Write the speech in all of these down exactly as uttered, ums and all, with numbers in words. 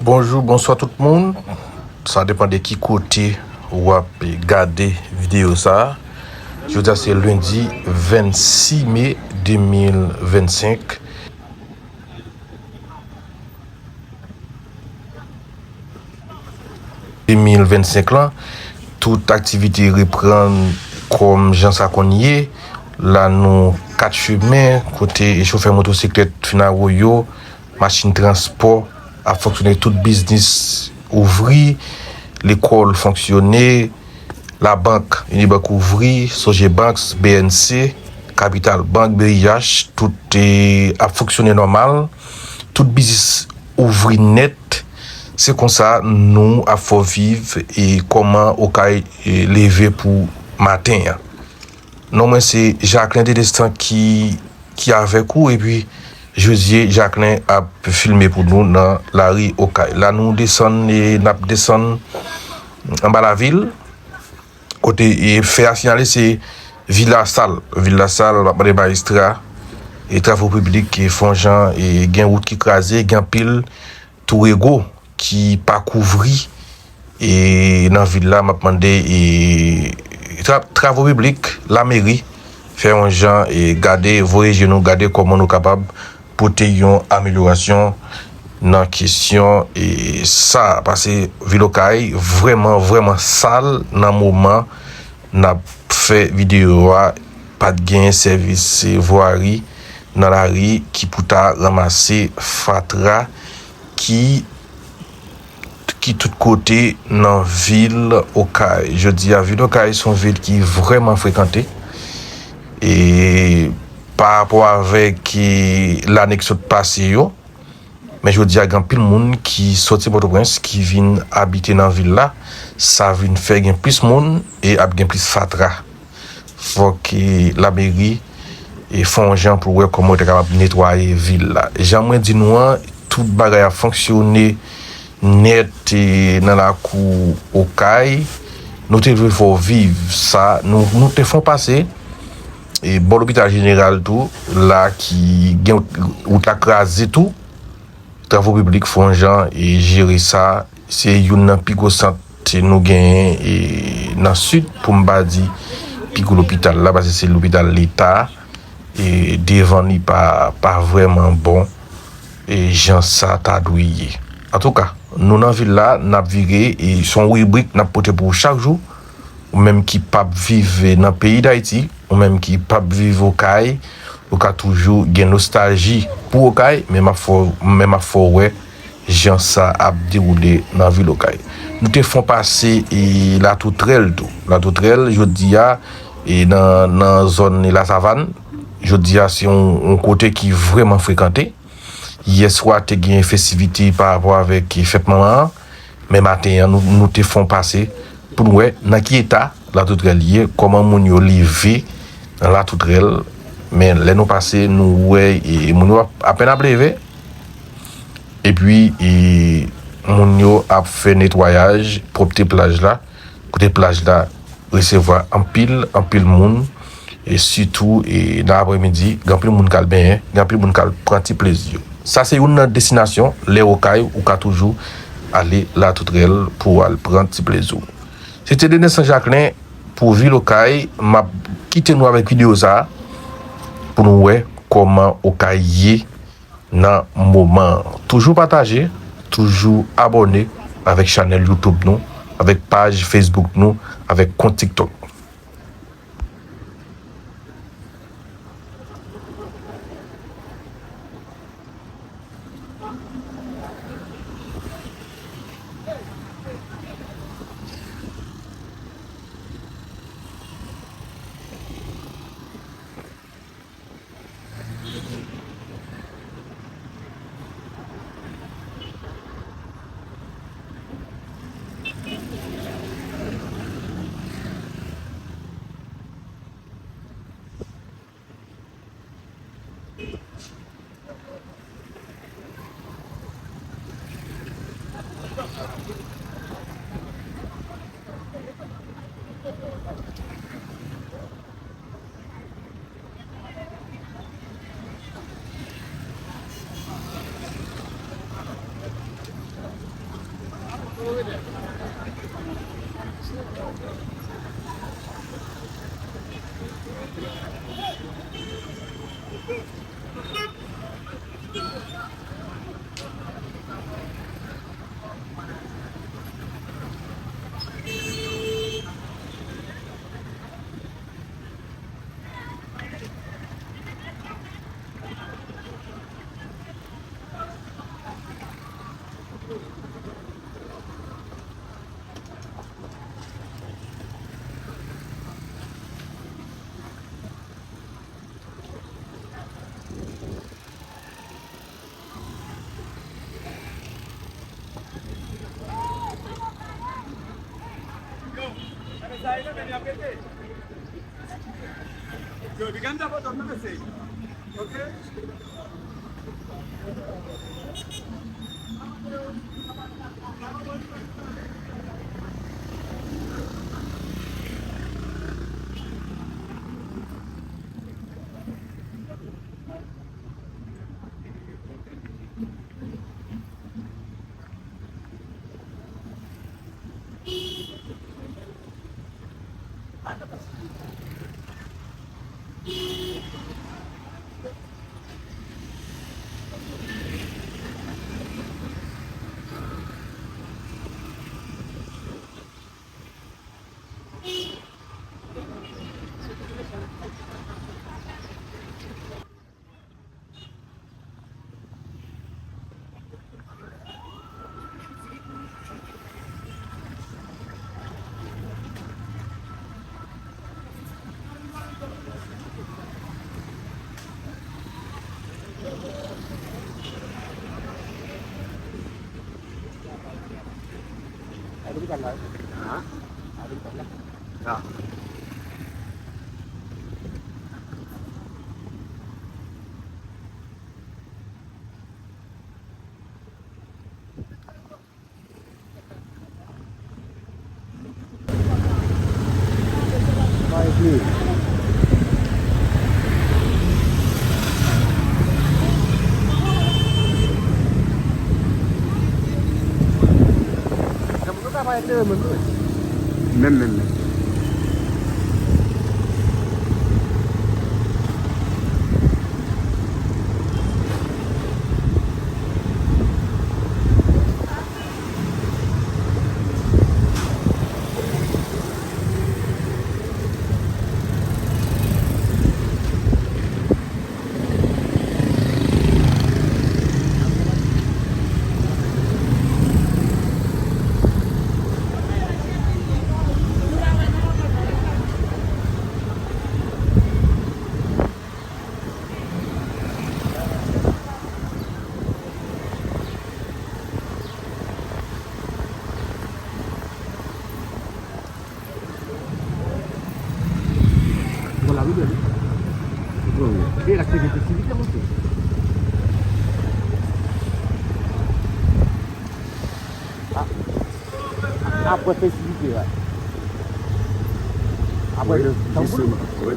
Bonjou, bonswa tout moun. Sa depann de ki kote w ap gade videyo sa a. Jodi a se lendi vennsis me de mil vennsenk. De mil vennsenk lan, tout aktivite reprann kòm jan sa konn ye. La nou Kat Chemen, kote chofè motosiklèt fin awoyo, machin transpò ap fonksyone, tout biznis ouvri, lekòl fonksyone, labank, Unibank ouvri, Sogebank, B N C, Capital Bank, B I H, tout, eh, ap fonksyone nòmal, tout biznis ouvri nèt. Se konsa nou ap fè w viv e kòman Okay, eh, leve pou maten an. Non mwen se Jacquelin Delestan ki, ki avèk ou, epi Josué Jacquelin ap filme pou nou nan lari Okay. La nou desann, e n ap desann anba lavil, kote, e fè a siyale se Vila Sal. Vila Sal, m ap mande majistra e travo piblik e fè yon jan, e gen wout ki kraze, gen anpil tou rego ki pa kouvri, e nan vil la, m ap mande, e tra-, travo piblik, lameri, fè yon jan, e gade, voye je nou, gade kòman nou kapab pote yon amelyorasyon nan kesyon, e sa, paske vil Okay vrèman, vrèman sal nan moman n ap fè videyo a, pa t gen sèvis, e vwari nan lari ki pou ta ranmase fatra ki, ki tout kote nan vil Okay. Jodi a, vil Okay se yon vil ki vrèman frekante. E pa rapò avèk, e, lane ki sot pase yo, men jodi a, gen anpil moun ki soti Pòtoprens ki vin abite nan vil la. Sa vin fè gen plis moun e ap gen plis fatra. Fòk, e, lameri, e, fè yon jan pou wè kòman yo ta kapab netwaye vil la. Jan mwen di nou an, tout bagay ap fonksyone nèt, e, nan lakou Okay. Nou te vle fè w viv sa. Nou, nou te fè w pase, e, bò lopital jeneral tou, la ki gen wout, wout la kraze tou. Travo piblik fè yon jan e jere sa. Se youn nan pi gwo sant nou genyen, e, nan sid, pou m pa di pi gwo lopital la, paske se lopital leta, e devan li pa, pa vrèman bon, e jan sa ta dwe ye. Antouka, nou nan vil la, n ap vire, e se yon ribrik n ap pote pou ou chak jou. Ou menm ki p ap viv nan peyi Dayiti, ou menm ki p ap viv Okay, ou ka toujou gen nostalji pou Okay, men m ap fè w, men m ap fè w wè jan sa ap dewoule nan vil Okay. Nou te fè w pase, e, Latoutrèl tou. Latoutrèl, jodi a, e, nan, nan zòn Lasavàn, jodi a, se yon, yon kote ki vrèman frekante. Yè swa te gen festivite pa rapò avèk fèt manman an, men maten an, nou, nou te fè w pase pou n wè nan ki eta Latoutrèl ye, kòman moun yo leve nan Latoutrèl. Men lè nou pase, nou wè, e, moun yo ap, apèn ap leve. Epi, e, moun yo ap fè netwayaj, pwòpte plaj la, kote plaj la resevwa anpil, anpil moun, e sitou, e, nan aprèmidi, gen anpil moun k al benyen, gen anpil moun k al pran ti plezi yo. Sa se youn nan destinasyon, lè Okay, ou ka toujou ale Latoutrèl pou w al pran ti plezi w. Se te Denis Saint Jacquelin pou vil Okay, m ap kite nou avèk videyo sa a pou nou wè kòman Okay ye nan moman an. Toujou pataje, toujou abòne avèk chanèl YouTube nou, avèk paj Facebook nou, avèk kont TikTok. Yo, li gen de foto, m ese. Ok? Ay lopital la wi. Ah. Ay lopital la. Ah. Menm, menm, menm. Bon, la rivyè wi. Wi, wi. E laktivite sizik la monte. Ah. Apre festivite la. Apre wi, tanbou. Jisteman, wi.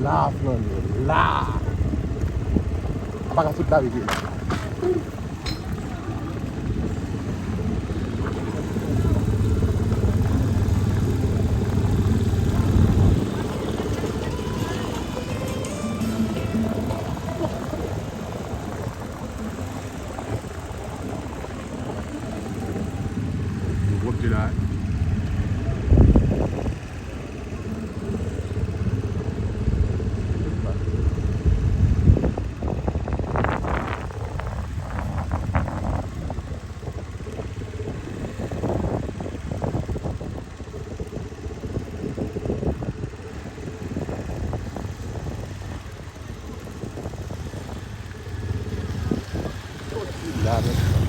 La, flann yo la. A pa ka fout lave pye la. Gwo pye la. La, men.